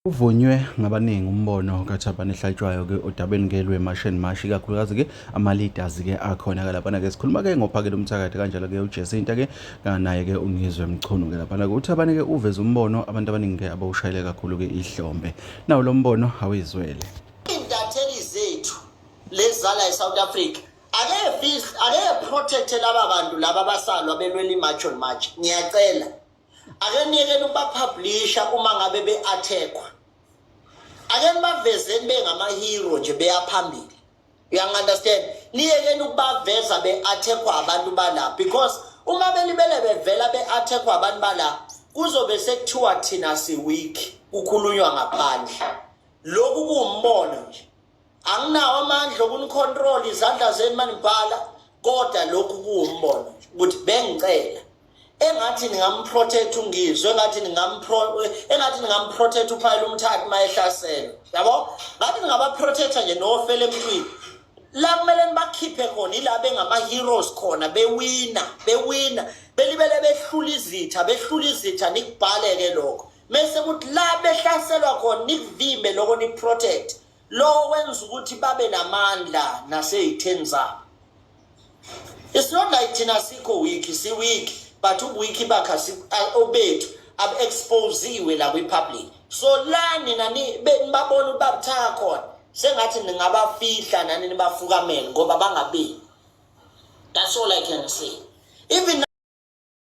Uvunywe ngabaningi umbono kaThabani Hlatshwayo ke odabeni ke lwe-March and March, ikakhulukazi ke ama-leaders ke akhona ke laphana ke. Sikhuluma ke ngoPhakela Umthakathi, kanjalo ke uJacinta ke, naye ke uNgizwe Mchunu ke laphana ke. UThabani ke uveza umbono abantu abaningi ke abawushayele kakhulu ke ihlombe. Nawo lo mbono awuyizwele. Iy'ntatheli zethu lezala e-South Africa, ake fihle, ake protect laba bantu laba abasalwa belwela i-March on March. Ngiyacela, ake niyekeni ukubapublisha uma ngabe be-attackwa. Ake nibavezeni bengama-hero nje, beya phambili, uyangi-understand? Niyekeni ukubaveza be-attackwa abantu bala, because uma belibele bevela be-attackwa abantu bala, kuzobe sekuthiwa thina si-weak, kukhulunywa ngaphandle. Lokhu kuwumbono nje, anginawo amandla okunicontrol izandla zenu manibhala, kodwa lokhu kuwumbono nje ukuthi bengicela engathi ningamprotect uNgizwe, engathi ningamprotect uPhakela Umthakathi mayehlaselwa, yabo, ngathi ningabaprotecta nje nofela emntwini. La kumele nibakhiphe khona ila bengama-heroes khona, bewina, bewina, belibele behlula izitha, behlula izitha, nikubhale-ke lokho. Mese kuthi la behlaselwa khona, nikuvimbe lokho, nikuprotect. Lo wenza ukuthi babe namandla nasey'theni zabo. It's not like thina sikho weak, si-weak, but ubuweak bakhe obethu abu-exposiwe la kwi-public. So la nina nibabona ukuthi babuthaka khona, sengathi ningabafihla nani, nibafukamele ngoba bangabeni. That's all I can say. Even